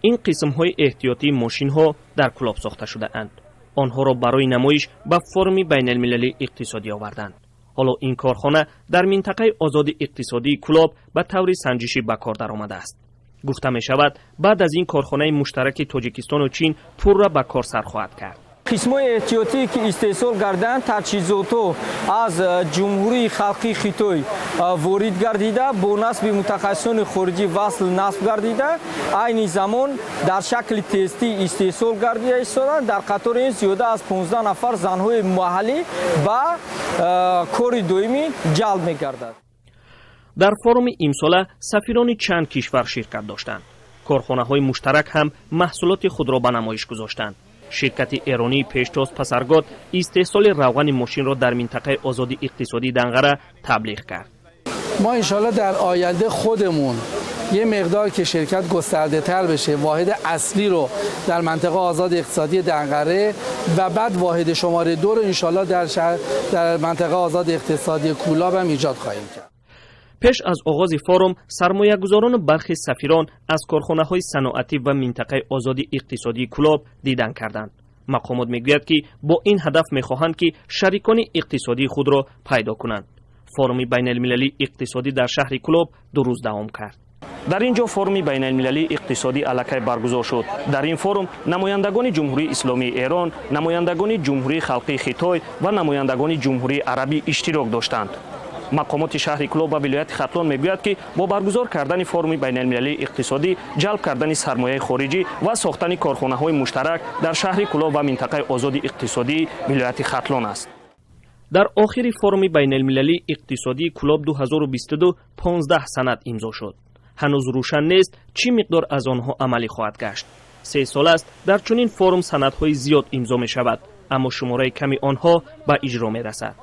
Ин қисмҳои эҳтиётии мошинҳо дар Кӯлоб сохта шудаанд. Онҳоро барои намоиш ба форуми байналмилалии иқтисодӣ оварданд. Ҳоло ин корхона дар минтақаи озоди иқтисодии Кӯлоб ба таври санҷишӣ ба кор даромадааст. Гуфта мешавад, баъд аз ин корхонаи муштараки Тоҷикистону Чин пурра ба кор сар хоҳад кард. Қисмҳои эҳтиётӣ, ки истеҳсол гарданд, таҷҳизотҳо аз Ҷумҳурии Халқии Хитой ворид гардида, бо насби мутахассисони хориҷӣ васл насб гардида, айни замон дар шакли тестӣ истеҳсол гардида истоданд. Дар қатори ин зиёда аз 15 нафар занҳои маҳаллӣ ба кори доимӣ ҷалб мегардад. Дар форуми имсола сафирони чанд кишвар ширкат доштанд. Корхонаҳои муштарак ҳам маҳсулоти худро ба намоиш гузоштанд. Ширкати эронии Пештоз Пасаргод истеҳсоли равғани мошинро дар минтақаи озоди иқтисодии Данғара таблиғ кард. ما انشالله در آینده خودمون یه مقدار که شرکت گسترده تر بشه، واحد اصلی رو در منطقه آزاد اقتصادی دنقره و بعد واحد شماره 2 رو انشالله در شهر، در منطقه آزاد اقتصادی کولاب هم ایجاد خواهیم کرد. Пеш аз оғози форум сармоягузорону бархи сафирон аз корхонаҳои саноатӣ ва минтақаи озоди иқтисодии Кӯлоб дидан карданд. Мақомот мегӯяд, ки бо ин ҳадаф мехоҳанд, ки шарикони иқтисодии худро пайдо кунанд. Форуми байналмилалии иқтисодӣ дар шаҳри Кӯлоб 2 рӯз давом кард. Дар ин ҷо форуми байналмилалии иқтисодӣ аллакай баргузор шуд. Дар ин форум намояндагони Ҷумҳурии Исломии Эрон, намояндагони Ҷумҳурии Халқии Хитой ва намояндагони Ҷумҳурии Арабӣ иштирок доштанд. Мақомоти шаҳри Кӯлоб ва вилояти Хатлон мегӯяд, ки бо баргузор кардани форуми байналмилалии иқтисодӣ ҷалб кардани сармояи хориҷӣ ва сохтани корхонаҳои муштарак дар шаҳри Кӯлоб ва минтақаи озоди иқтисодии вилояти Хатлон аст. Дар охири форуми байналмилалии иқтисодии Кӯлоб 2022 15 санад имзо шуд. Ҳанӯз рӯшан нест, чӣ миқдор аз онҳо амалӣ хоҳад гашт. 3 сол аст, дар чунин форум санадҳои зиёд имзо мешавад, аммо шумораи ками онҳо ба иҷро мерасад.